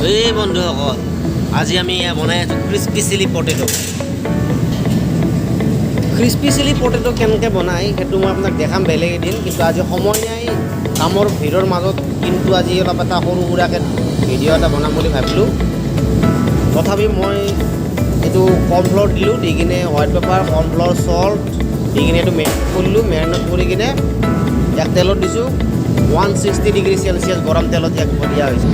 এই বন্ধুসকল, আজি আমি এয়া বনাই আছোঁ crispy chilli potato. Crispy chilli potato কেনেকৈ বনায়, সেইটো মই আপোনাক দেখাম বেলেগ এদিন। কিন্তু আজি সময় নাই, কামৰ ভিৰৰ মাজত। কিন্তু আজি অলপ এটা সৰু সুৰাকৈ ভিডিঅ' এটা বনাম বুলি ভাবিলোঁ। তথাপি মই এইটো কৰ্ণফ্ল'ৰ দিলোঁ, দি কিনে হোৱাইট পেপাৰ, কৰ্ণফ্ল'ৰ, চল্ট দি কিনে এইটো মেৰিনেট কৰিলোঁ। মেৰিনেট কৰি কিনে ইয়াক তেলত দিছোঁ। 160 ডিগ্ৰী চেলচিয়াছ গৰম তেলত ইয়াক দিয়া হৈছে।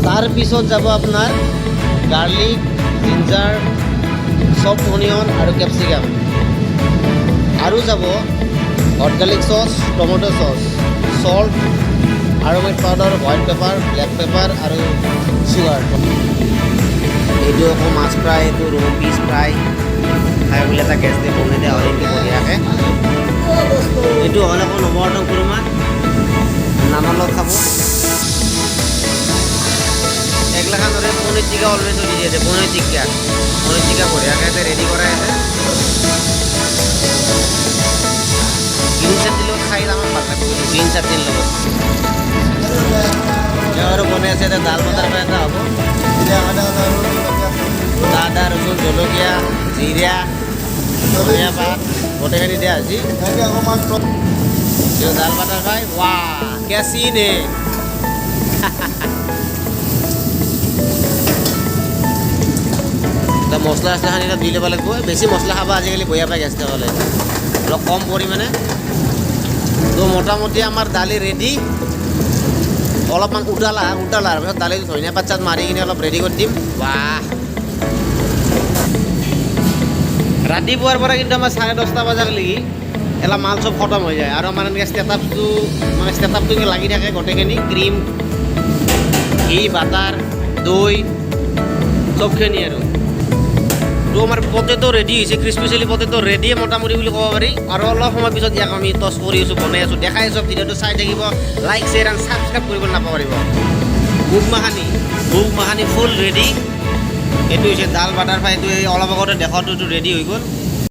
তাৰপিছত যাব আপোনাৰ গাৰ্লিক, জিঞ্জাৰ, চপ অনিয়ন আৰু কেপচিকাম আৰু যাব hot garlic sauce, tomato sauce, salt, aromatic powder, white pepper, black pepper আৰু চুগাৰ। এইটো আকৌ মাছ ফ্ৰাই, এইটো ৰৌ পিচ ফ্ৰাই খাই বোলে এটা গেছ দি বনাই দিয়া হয় এইটো বঢ়িয়াকৈ। এইটো হ'ল আকৌ নৱৰতন কুৰ্মা, নানৰ লগত খাব। এগলাখানৰে পনীৰ টিকা অলৰেডি দি আছে। পনীৰ টিক্কা, পনীৰ টিক্কা বঢ়িয়াকৈ ইয়াতে ৰেডি কৰাই আছে। গ্ৰীণ চাটনিৰ লগত খাই আমাক ভাল লাগিব কিন্তু গ্ৰীণ চাটনিৰ লগত। আৰু বনাই আছে এতিয়া দাল বাটাৰ ফ্ৰাই এটা হ'ব। আদা, ৰচুন, জলকীয়া, জিৰা, ধনিয়া পাত গোটেইখিনি দিয়া হৈছে। দাল বাটাৰ ফ্ৰাই, ৱাহ, क्या सीन है! মছলা চছলাখিনি অলপ দি ল'ব লাগিব। বেছি মছলা খাব আজিকালি বয়া পাই গেছ হ'লে, অলপ কম পৰিমাণে। তো মোটামুটি আমাৰ দালি ৰেডি। অলপমান উতালা উতালাৰ পিছত দালিটো ধনিয়া পাত চাত মাৰি কিনে অলপ ৰেডি কৰি দিম। বাহ! ৰাতিপুৱাৰ পৰা কিন্তু আমাৰ 10:30 বজালৈকে এলা মাল চব খতম হৈ যায়। আৰু আমাৰ এনেকৈ ষ্টেটাপটো, মানে ষ্টেটাপটো লাগি থাকে গোটেইখিনি, ক্ৰীম, ঘি, বাটাৰ, দৈ চবখিনি। আৰু তো আমাৰ পটেটো ৰেডি হৈছে। ক্ৰিস্পি চিলি পটেটো ৰেডিয়ে মোটামুটি বুলি ক'ব পাৰি। আৰু অলপ সময় পিছত ইয়াক আমি টচ কৰি আছোঁ, বনাই আছোঁ, দেখাই আছোঁ। ভিডিঅ'টো চাই থাকিব, লাইক, শ্বেয়াৰ এণ্ড ছাবস্ক্ৰাইব কৰিব নাপাহৰিব। মুগ মাখানি, মুগ মাখানি ফুল ৰেডি। এইটো হৈছে দাল বাটাৰ ফ্ৰাই। এইটো এই অলপ আগতে দেখোৱাটো, এইটো ৰেডি হৈ গ'ল।